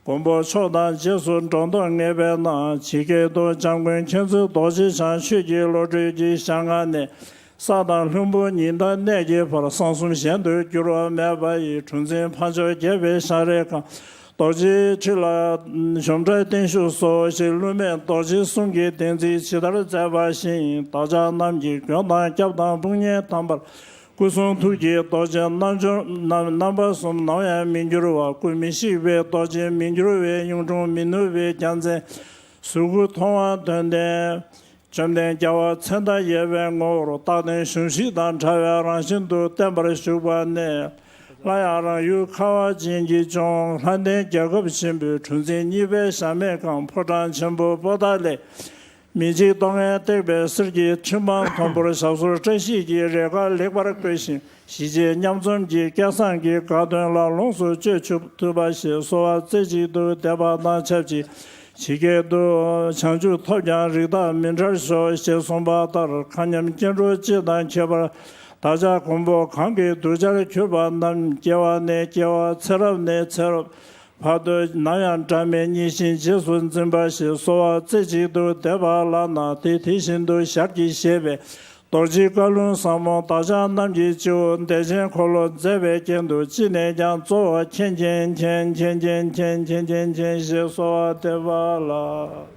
མགོན་པོ་མཆོག་དང་རྗེས་སུ་འགྲོ་འདོད་ངེས་པས་ན། ཇི་སྐད་དུ། འཇམ་མགོན་མཁྱེན་བརྩེ་རྡོ་རྗེ་འཆང་ཆོས་ཀྱི་བློ་གྲོས་ཀྱི་ཞལ་སྔ་ནས། ས་དང་ལྷུན་པོ་ཉི་ཟླ་གནས་ཀྱི་བར། གསང་གསུམ་གཞན་དུ་འགྱུར་བ་མེད་པ་ཡི། གྲུ་འཛིན་འཕགས་མཆོག་རྒྱལ་བའི་ཞལ་རས་ཁང་། རྡོ་རྗེའི་ཁྲི་ལ་འཇོམས་སྒྲ་བརྟན་བཞུགས་སོ། ཞེས་བསླུ་མེད་རྡོ་རྗེའི་གསུང་གིས་བདེན་ཚིག་ཇི་ལྟར་མཛད་པ་བཞིན། བདག་ཅག་རྣམས་ཀྱི་མགོན་དང་སྐྱབས་དང་དཔུང་གཉེན་དམ་པར། སྐུ་གསུང་ཐུགས་ཀྱི་རྡོ་རྗེ་རྣམ་འབྱོར་རྣམ་རྣམ་པ་གསུམ་ནམ་ཡང་མི་འགྱུར་བ། སྐུ་མི་ཤིགས་པའི་རྡོ་རྗེ་མི་འགྱུར་བའི་གཡུང་དྲུང་མི་ནུབ་པའི་རྒྱལ་མཚན། གཟུགས་སྐུ་མཐོང་བ་དོན་ལྡན། བཅོམ་ལྡན་རྒྱལ་བ་མཚན་དང་ཡལ་བའི་ངོ་བོར་རྟག་བརྟན་གཞོམ་གཞིག་དང་བྲལ་བའི་རང་བཞིན་དུ་བརྟན་པར་བཞུགས་པ་ནས། སླར་ཡང་རང་ཡུལ་ཁ་བ་ཅན་གྱི་ལྗོངས་ལྷ་ལྡན་རྒྱལ་ཁབ་ཆེན་པོའི་གྲུ་འཛིན་གཉིས་པའི་གཞལ་མེད་ཁང་ཕོ་བྲང་ཆེན་པོ་པོ་ཏཱ་ལའི། མི་འཇིགས་གདོང་ལྔས་བཏེགས་པའི་གསེར་གྱི་ཁྲི་འཕང་མཐོན་པོར་ཞབས་སོར་བཀྲ་ཤིས་ཀྱི་རེ་འགའ་ལེགས་པར་བཀོད་ཅིང་། ཞི་བྱེད་མཉམ་འཛོམས་ཀྱི་སྐལ་བཟང་གི་དགའ་སྟོན་ལ་ལོངས་སུ་སྤྱོད་ཆུབ་ཐུབ་པ་ཞེས་གསོལ་བ་རྩེ་གཅིག་ཏུ་འདེབས་པ་དང་ཆབས་ཅིག་ཇི་སྐད་དུ། བྱང་ཆུབ་ཐོབ་ཀྱང་རིགས་བདག་མི་འབྲལ་ཤོག་ཅེས་གསུངས་པ་ལྟར། མཁའ་མཉམ་སྐྱེ་འགྲོ་སྤྱི་དང་ཁྱད་པར། བདག་ཅག་མགོན་པོ་གང་གིས་གདུལ་བྱར་གྱུར་པ་རྣམས། སྐྱེ་བ་ནས་སྐྱེ་བ། ཚེ་རབས་ནས་ཚེ་རབས། བར་དུ་ནམ་ཡང་འབྲལ་མེད་ཉེར་ཞིའི་རྗེས་སུ་འཛིན་པ་ཞེས་གསོལ་བ་རྩེ་གཅིག་ཏུ་འདེབས་པ་ལགས་ན། དེ་དེ་བཞིན་དུ་ཞལ་གྱིས་བཞེས་པའི་རྡོ་རྗེ་བཀའ་ལུང་ཟབ་མོ་བདག་ཅག་རྣམས་ཀྱི་སྤྱི་བོ་བདེ་ཆེན་འཁོར་ལོ་མཛད་པའི་རྐྱེན་དུ་ཅི་ནས་ཀྱང་གཙོ་བོ་མཁྱེན་མཁྱེན་མཁྱེན་མཁྱེན་མཁྱེན་མཁྱེན་མཁྱེན་མཁྱེན་མཁྱེན་ཞེས་གསོལ་བ་འདེབས་པ་ལགས།